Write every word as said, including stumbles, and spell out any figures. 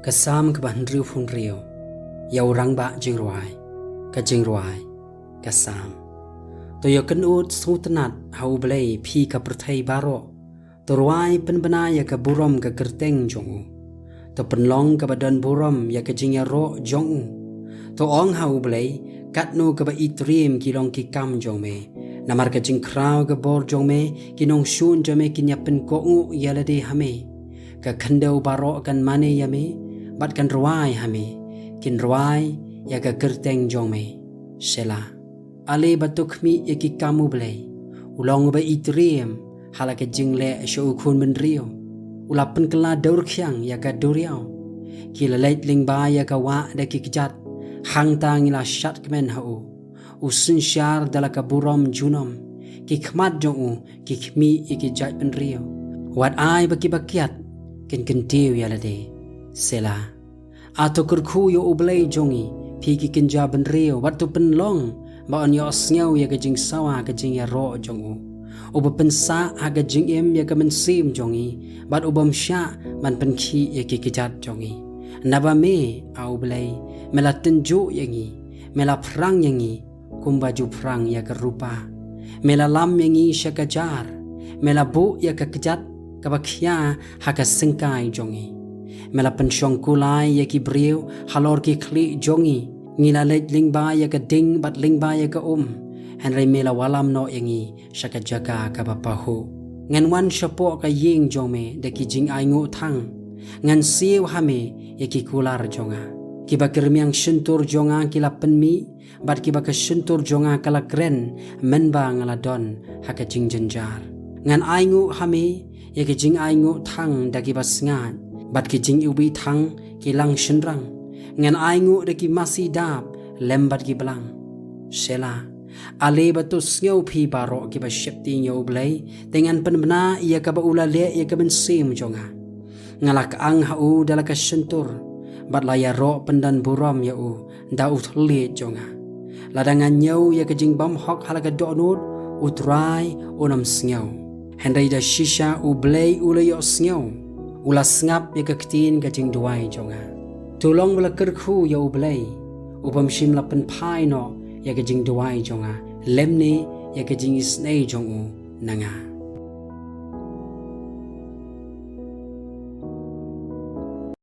Ka Salm kaba hynriewphew hynriew. Ïa u rangbah jingrwai. Ka jingrwai. Ka Salm. To ïakynduh sngewtynnad ha U Blei, phi ka pyrthei baroh. To rwai pynbna ïa ka burom ka kyrteng jong u. To pynlong kaba don burom ïa ka jingïaroh jong u. To ong ha U Blei, katno kaba itriem ki long ki kam jong me. Namar ka jingkhraw ka bor jong me, ki nongshun jong me kin ïa pynkohnguh ïa lade ha me. Ka khyndew baroh kan mane ïa me, bad kan rwai ha me, kin rwai ïa ka kyrteng jong me. Selah. Ale ba to khmih ïa ki kam U Blei. U long uba itriem ha la ka jingleh sha u khun bynriew. U la pynkylla dewrkhiang ïa ka duriaw. Ki la leit lyngba ïa ka wah da ki kjat, hangta ngi la shad kmen ha u. U synshar da la ka burom junom. Ki khmat jong u ki khmih ïa ki jaitbynriew. Wat ai ba kiba kiad kin kyntiew ïa lade. Selah. A to kyrkhu ïa U Blei jong ngi, phi ki kynja bynriew, bad to pynlong ba un ïohsngew ïa ka jingsawa ka jingïaroh jong u. Uba pynsah ha ka jingim ïa ka mynsiem jong ngi, bad u bym shah ban pynkhih ïa ki kjat jong ngi. Naba me, A U Blei, me la tynjuh ïa ngi, me la phrang ïa ngi kumba ju phrang ïa ka rupa. Me la lam ïa ngi sha ka jar, me la buh ïa ka kjat kaba khia ha ka syngkai jong ngi. Me la pynshong kulai ïa ki briew halor ki khlieh jong ngi. Ngi la leit lyngba ïa ka ding bad lyngba ïa ka um, hynrei me la wallam noh ïa ngi sha ka jaka kaba pahuh. Ngan wan shapoh ka ïing jong me da ki jingainguh thang. Ngan siew ha me ïa ki kular jong nga. Kiba ki rmiang shyntur jong nga ki la pynmih, bad kiba ka shyntur jong nga ka la kren mynba nga la don ha ka jingjynjar. Ngan ainguh ha me ïa ki jingainguh thang da kiba sngaid, bad ki jingiwbih thang ki lang shynrang. Ngan ainguh da ki masi dap lem bad ki blang. Selah. Ale ba to sngew phi baroh kiba sheptieng ïa U Blei, te ngan pynbna ïa kaba u la leh ïa ka mynsiem jong nga. Nga la kyang ha u da la ka shyntur, bad la ïaroh pyndon burom ïa u da u thylliej jong nga. Lada nga ñiew ïa ka jingbymhok ha la ka dohnud, U Trai un ym sngew. Hynrei da shisha U Blei u la ïohsngew, u la sngap ïa ka ktien ka jingduwai jong nga. To long ba la kyrkhu ïa U Blei, u bym shym la pynphai noh ïa ka jingduwai jong nga, lymne ïa ka jingisynei jong u na nga.